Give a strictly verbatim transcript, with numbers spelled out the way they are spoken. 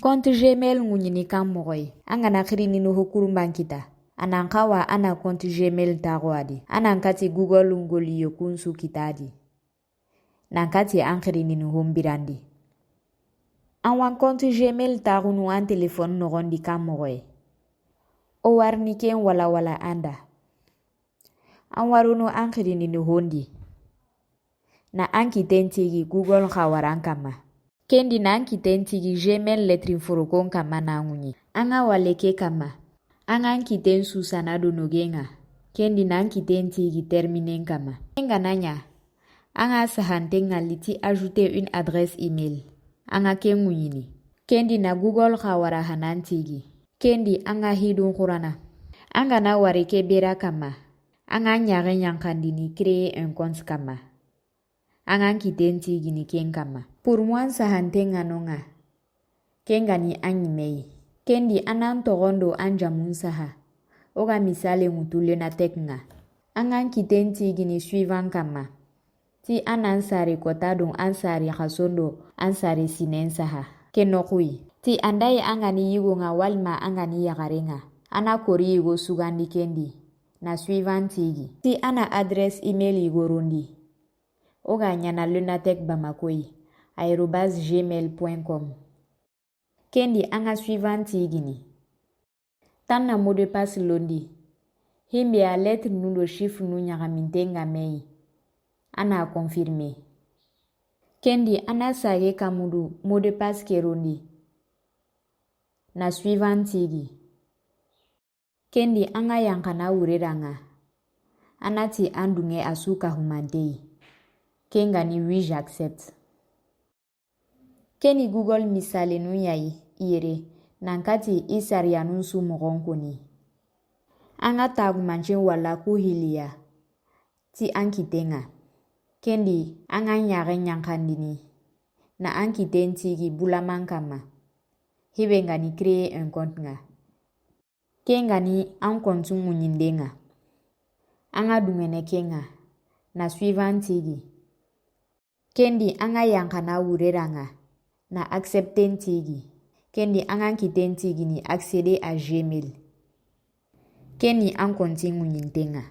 Compte Gmail ŋuɲini kan moxo yi. An ga na xirinini ho kurunban kita, a nan xawa a na compte Gmail taxu a di. A nan kati Google ngoli yo kunsu kita a di. Nan kati an xirinini ho n birandi. An wa n compte Gmail taxunu an téléphone noxon di kan moxo yi. O warini ken wala wala an da. An warono an xirinini ho n di. Na an kiten tigi Google xa wara an kanma. Ken di na an kiten tigi Gmail lettre forokon kanma na ŋuɲi. An ga wale ke kanma. An ga an kiten susana do nogen ŋa. Ken di na an kiten tigi terminen kanma. Ken ga na ɲa. An ga sahanten ŋa liti ajouter une adresse email. An ga ken ŋuɲini. Ken di na Google xa wara hanan tigi. Ken di an ga hidun xurana. An ga na wari ke bera kanma. An ga ɲaxe ɲankandini créer un compte kanma. An ga n kiten tigini ken kanma. Pour moi n sahanten ŋa no ŋa. Ken ga ni an ɲime yi. Ken di an na n toxon do an jamun saha. O ga misale ŋutu Lunatech ŋa. An ga n kiten tigini suivant kanma. Ti an na n sari kota do an sari xason do an sari sinen saha. Ken noxu yi. Ti an da yi an ga ni yigo ŋa walima an ga ni yaxare ŋa. An na kori yigo sugandi ken di. Na suivant tigi. Ti an na adresse email yigo rondi. O ga ɲaana Lunatech Bamako yi, arobase gmail point com. Ken di an ga suivant tigini. Tan na mot de passe londi. Himbe a lettre nu do chiffre nu ɲaxaminten ga me yi. An na confirmer. Ken di an na sage kamudu mot de passe ke rondi. Na suivant tigi. Ken di an ga yanqana wure da ŋa. An na ti an duŋe a su ka humante yi. Ken ga ni oui j'accepte. Ken ni Google misalenu ya yi i yere, nan kati i sariyanun su moxon koni. An ga tagumancen wala ku hiliya. Ti an kiten ŋa. Ken di an ga ɲaxe ɲankandini. Na an kiten tigi bulaman kanma. Hibe ga ni créer un compte ŋa. Ken ga ni an compte ŋuɲinden ŋa. An ga duŋene ken ŋa. Na suivant tigi. Ken di an ga yanqana wure da ŋa. Na accepter n tigi. Ken di an ga n kiten tigini accéder à Gmail. Ken ni an compte ŋuɲinten ŋa.